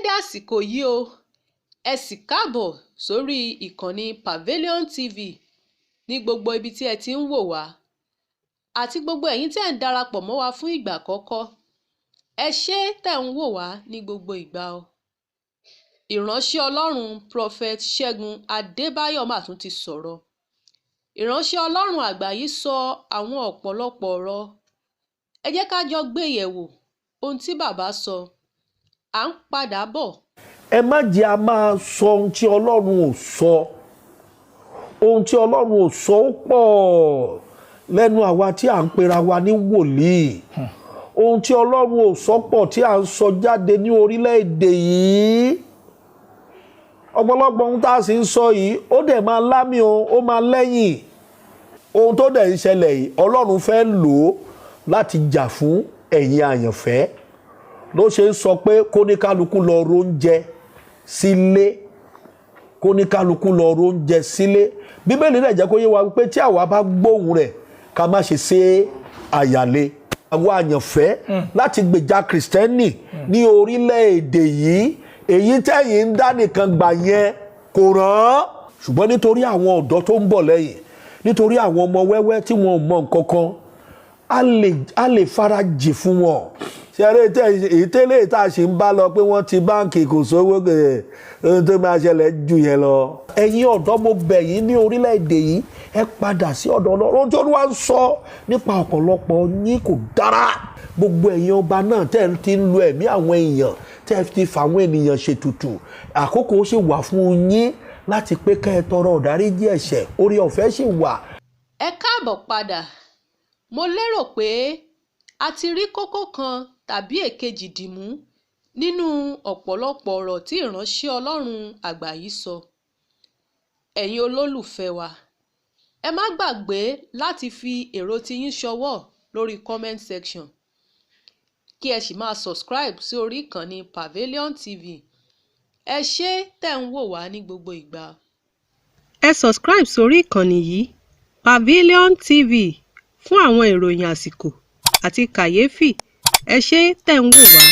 Déédé àsìkò yìí o, ẹ sì káàbọ̀ sórí ìkànnì Pavilion TV ní gbogbo ibi tí ẹ ti ń wò wá àti gbogbo ẹ̀yin tẹ́ ń darapọ̀ mọ́ wa fún ìgbà àkọ́kọ́. Ẹ ṣé tẹ́ ń wò wá ní gbogbo ìgbà o. Ìránṣẹ́ Ọlọ́run Prophet Ṣẹ́gun Adébáyọ̀ mà tún ti sọ̀rọ̀. Ìránṣẹ́ Ọlọ́run àgbà yìí sọ àwọn ọ̀pọ̀lọpọ̀ ọ̀rọ̀. Ẹ jẹ́ ká jọ gbé yẹ̀wò ohun tí bàbá sọ. À ń padà bọ̀. Ẹ má jẹ́ a máa sọ ohun tí Ọlọ́run ò sọ. Ohun tí Ọlọ́run ò sọ ó pọ̀ lẹ́nu àwa tí à ń pera wa ní wòlíì. Ohun tí Ọlọ́run ò sọ pọ̀ tí à ń sọ jáde ní orílẹ̀-èdè yìí. Ọ̀pọ̀lọpọ̀ ohun tá a sì ń sọ yìí, ó dẹ̀ máa lámì o, ó máa lẹ́yìn. Ohun tó dẹ̀ ń ṣẹlẹ̀ yìí, Ọlọ́run fẹ́ lò ó láti jà fún ẹ̀yin àyànfẹ́. Ló ṣe ń sọ pé kóníkálukú lọ róúnjẹ sílé, kóníkálukú lọ róúnjẹ sílé. Bíbélì rẹ̀ jẹ́ kó yé wa pé tí àwa bá gbóhùn rẹ̀, ká má ṣe ṣe àyàlé. Àwọn àyànfẹ́ láti gbèjà Kìrìsìtẹ́nì ní orílẹ̀-èdè yìí, èyí tẹ̀yìn ń dá nìkan gbà yẹn kò ràn án. Ṣùgbọ́n nítorí àwọn ọ̀dọ́ tó ń bọ̀ lẹ́yìn, nítorí àwọn ọmọ wẹ́wẹ́ tí wọn ò mọ nǹkan kan, a lè farajì fún wọn. Ṣeré èyí tẹ́lẹ̀ tá a ṣì ń bá lọ pé wọ́n ti báǹkì kò sówó, ohun tó máa ṣẹlẹ̀ jù yẹn lọ. Ẹ̀yin ọ̀dọ́, mo bẹ̀ yín ní orílẹ̀-èdè yìí, ẹ padà sí ọ̀dọ̀ Ọlọ́run. Ohun tí Olúwa ń sọ nípa ọ̀pọ̀lọpọ̀ yín kò dára. Gbogbo ẹ̀yin ọba náà tẹ́ ẹ ti ń lo ẹ̀mí àwọn èèyàn, tẹ́ ẹ ti fa àwọn ènìyàn ṣètùtù, àkókò sì wà fún yín láti pé kẹ́ ẹ tọrọ ìdáríjì ẹ̀ṣẹ̀. Orí ọ̀fẹ́ sì wà. Ẹ káàbọ̀ padà. Mo lérò pé a ti rí kókó kan tàbí èkejì dìmú nínú ọ̀pọ̀lọpọ̀ ọ̀rọ̀ tí ìránṣẹ́ Ọlọ́run àgbà yìí sọ. Ẹ̀yin olólùfẹ́ wa, ẹ má gbàgbé láti fi èrò tiyín ṣọwọ́ lórí comment section, kí ẹ sì máa subscribe sí orí ìkànnì Pavilion TV. Ẹ ṣé tẹ̀ ń wò wá ní gbogbo ìgbà. Ẹ subscribe sórí ìkànnì yìí, Pavilion TV, fún àwọn ìròyìn àsìkò àti kàyéfì. Ẹ ṣé tẹ̀ ń wò wá.